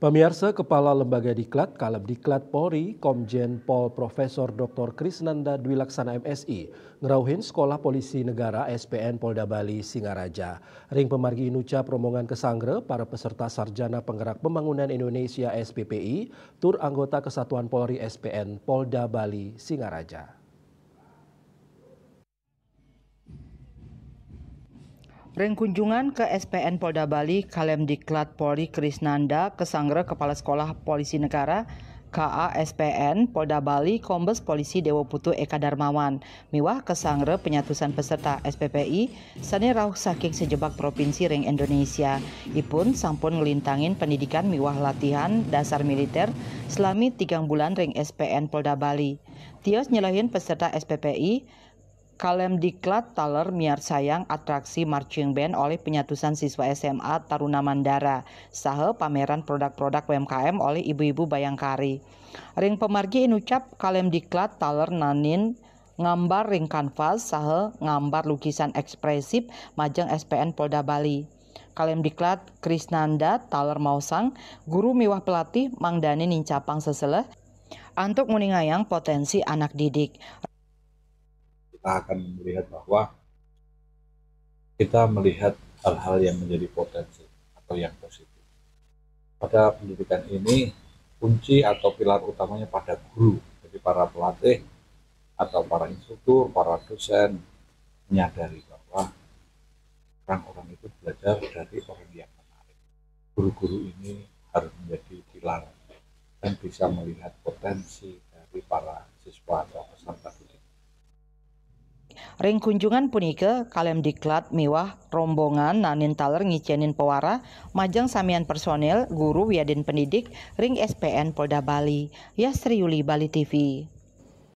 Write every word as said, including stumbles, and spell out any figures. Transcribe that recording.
Pamiarsa, Kepala Lembaga Diklat, Kalem Diklat Polri, Komjen Pol Profesor Doktor Krisnanda Dwilaksana M Si, ngrauhin Sekolah Polisi Negara S P N Polda Bali Singaraja. Ring pamargi inucap rombongan kasanggra para peserta Sarjana Penggerak Pembangunan Indonesia S P P I, tur anggota Kesatuan Polri S P N Polda Bali Singaraja. Ring kunjungan ke S P N Polda Bali, Kalem Diklat Polri Krisnanda kasanggra Kepala Sekolah Polisi Negara, K A S P N Polda Bali, Kombes Polisi Dewa Putu Eka Darmawan, miwah kasanggra penyatusan peserta S P P I sane rauh saking sejebag provinsi ring Indonesia. Ipun sampun nglintangin pendidikan miwah latihan dasar militer selami tigang bulan ring S P N Polda Bali. Tios nyelehin peserta S P P I, Kalem Diklat taler miarsayang atraksi marching band olih penyatusan siswa S M A Taruna Mandara, saha pameran produk-produk U M K M olih ibu-ibu Bayangkari. Ring pamargi inucap, Kalem Diklat taler nanin ngambar ring kanvas saha ngambar lukisan ekspresif majeng S P N Polda Bali. Kalem Diklat Krisnanda taler maosang, guru miwah pelatih mangdane nincapang seseleh antuk nguningayang potensi anak didik. Kita akan melihat bahwa kita melihat hal-hal yang menjadi potensi atau yang positif. Pada pendidikan ini, kunci atau pilar utamanya pada guru. Jadi para pelatih atau para instruktur, para dosen menyadari bahwa orang-orang itu belajar dari orang yang menarik. Guru-guru ini harus menjadi pilar dan bisa melihat potensi dari para siswa atau peserta didik. Ring kunjungan punika, Kalem Diklat miwah rombongan nanin taler ngicenin pawarah majeng samian personil, guru wiadin pendidik ring S P N Polda Bali. Yastri Yuli, Bali T V.